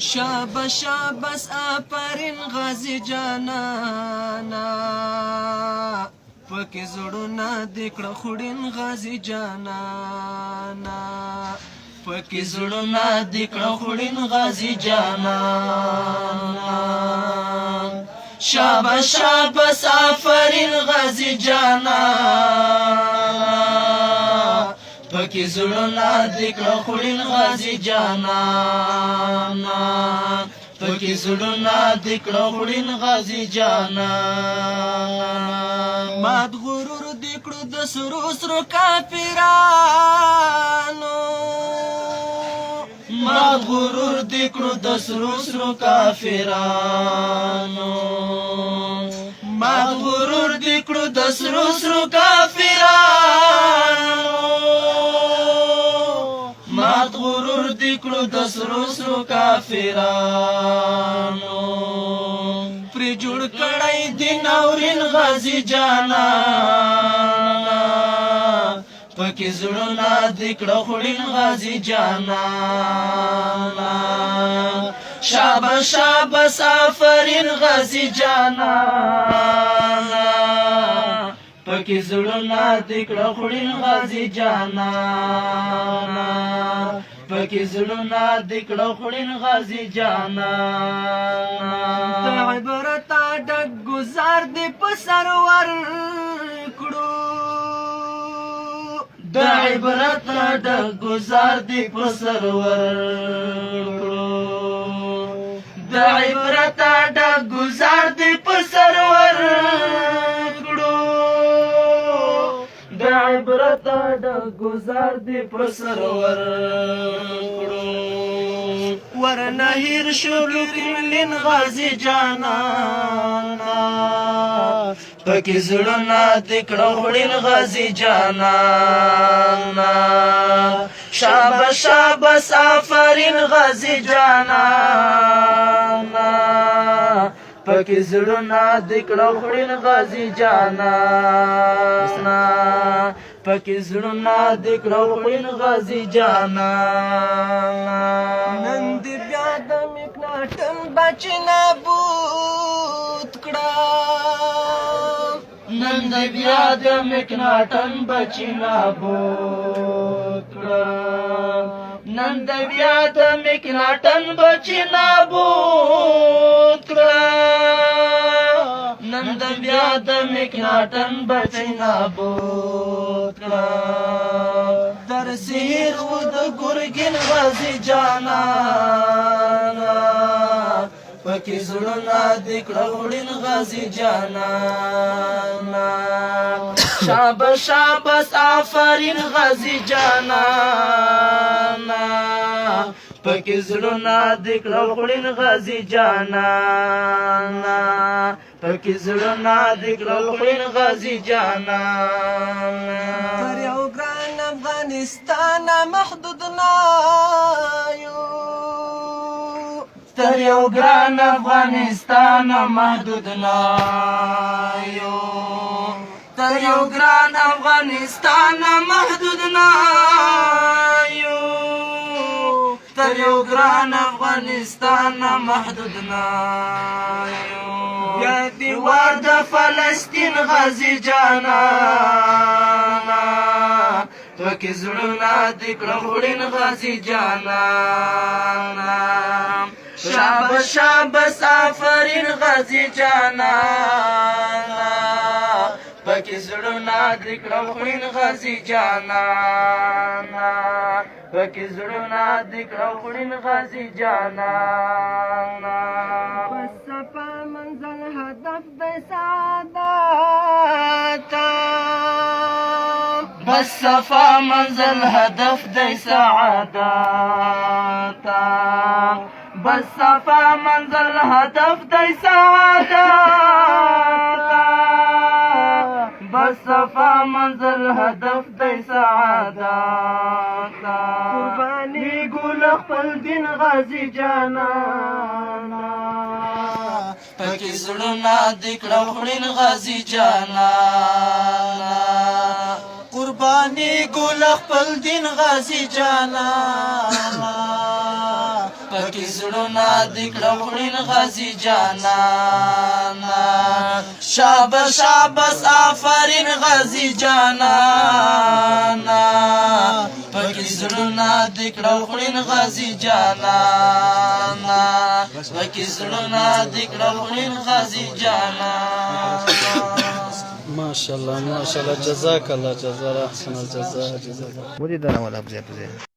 شابه شابس آفرین غازی جانانا، پکې زړونه دې کړه خوړین غازی جانانا، پکې زړونه دې کړه خوړین غازی جانانا. شابه شابس آفرین غازی جانانا، پکې زړونه دې کړه خوړین غازی جانانا، پکې زړونه دې کړه خوړین غازی جانانا. مات غرور دې کړو د سرو سرو کافرانو، مات غرور دې کړو د سرو سرو کافرانو، مات غرور دې کړو د سرو سرو کافرانو، مات غرور دې کړو د سرو سرو کافرانو. پر جوړ کړی دی ناورین غازی جانا، پکې زړونه دې کړه خوړین غازی جانا. شابه شابه آفرین غازی جانا، پکې زړونه دې کړه خوړین غازی جانا، پکې زړونه دې کړه خوړین غازی جانا. د عبرت ډک گزار دې په سرور کړو، د عبرت ډک گزار دې په سرور کړو، د عبرت ډک گزار دې په سرور کړو، د عبرت ډک گزار دې په سرور کړو. ورنه هیر شو کرملین غازی جانانا، پکې زړونه دې کړه خوړین غازی جانانا. شابه شابس آفرین غازی جانانا، پکې زړونه دې کړه خوړین غازی جانانا، پکې زړونه دې کړه خوړین غازی جانانا. نن دې بیا د مکناټن بچی نابود کړه، نن دې بیا د مکناټن بچی نابود کړه، نن دې بیا د مکناټن بچی نابود کړه، نن دې بیا د مکناټن بچی نابود کړه. در سیر و د ګرګین غازی جانانا، پکې زړونه دې کړه وړین غازی جانانا. شابه شابس آفرین غازی جانانا، پکې زړونه دې کړه وړین غازی جانانا، پکې زړونه دې کړه وړین غازی جانانا. تر یو ګران افغانستان محدود نه یو، تر یو ګران افغانستان محدود نه یو، تر یو ګران افغانستان محدود نه یو، تر یو ګران افغانستان محدود نه یو. بیا دیوار د فلسطین غازی جانانا، پکې زړونه دې کړه خوړین غازی جانانا. شابه شابس آفرین غازی جانانا، پکې زړونه دې کړه خوړین غازی جانانا، پکې زړونه دې کړه خوړین غازی جانانا. بس صفا منزل هدف د سعادت، بس صفا منزل هدف د سعادت، بس صفا منزل هدف د سعادت، بس صفا منزل هدف د سعادت. قرباني ګل خپل دین غازی جانانا، پکې زړونه دې کړه خوړین غازی جانانا. قرباني ګل خپل دین غازی جانانا، پکې زړونه دې کړه خوړین غازي جانانا. شابه شابس آفرین غازي جانانا، پکې زړونه دې کړه خوړین غازي جانانا، پکې زړونه دې کړه خوړین غازي جانانا. ماشاءالله، ماشاءالله، جزاک الله جزا، احسن الجزا، جزاک الله. ودې دنه ولا بزې بزې.